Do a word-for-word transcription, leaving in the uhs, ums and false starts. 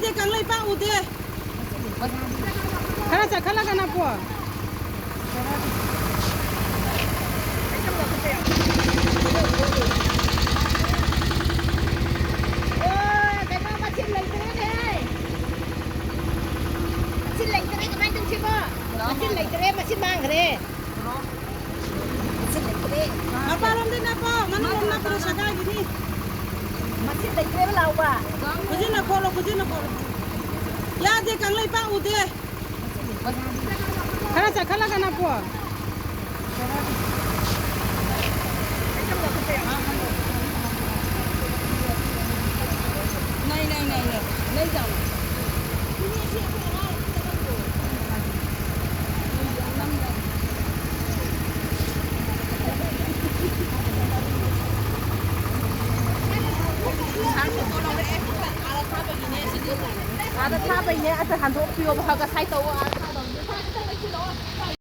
ꯀꯪꯂꯩꯄꯥꯛ ꯎꯗꯦ꯫ ꯈꯔ ꯆꯠꯈꯠꯂꯒ ꯅꯞꯄꯣ꯫ ꯑꯣ, ꯀꯩꯅꯣ, ꯃꯆꯤꯟ ꯂꯩꯇ꯭ꯔꯦꯅꯦ꯫ ꯃꯆꯤꯟ ꯂꯩꯇ꯭ꯔꯦ, ꯀꯃꯥꯏꯅ ꯇꯧꯁꯤꯕꯣ? ꯃꯆꯤꯟ ꯂꯩꯇ꯭ꯔꯦ, ꯃꯆꯤꯟ ꯃꯥꯡꯈ꯭ꯔꯦ꯫ ꯃꯆꯤꯟ ꯂꯩꯇ꯭ꯔꯦ꯫ ꯃꯄꯥꯟꯂꯣꯝꯗ ꯅꯞꯄꯣ, ꯃꯅꯨꯡꯂꯣꯝ ꯅꯞꯄꯗꯣ ꯁꯦꯒꯥꯏꯈꯤꯅꯤ꯫ ꯃꯆꯤꯟ ꯂꯩꯇ꯭ꯔꯦꯕ ꯂꯥꯎꯕ꯫ ꯈꯨꯖꯤꯟꯅ ꯈꯣꯠꯂꯣ, ꯈꯨꯖꯤꯟꯅ ꯈꯣꯠꯂꯣ꯫ ꯌꯥꯗꯦ, ꯀꯪꯂꯩꯄꯥꯛ ꯎꯗꯦ꯫ ꯈꯔ ꯆꯠꯈꯠꯂꯒ ꯅꯞꯄꯣ꯫ नहीं, नहीं, नहीं, नहीं, नहीं जाना। ꯑꯥꯗ ꯊꯥꯕꯩꯅꯦ, ꯑꯗ ꯍꯟꯗꯣꯛꯄꯤꯌꯣꯕ, ꯉꯁꯥꯏ ꯇꯧꯕ꯫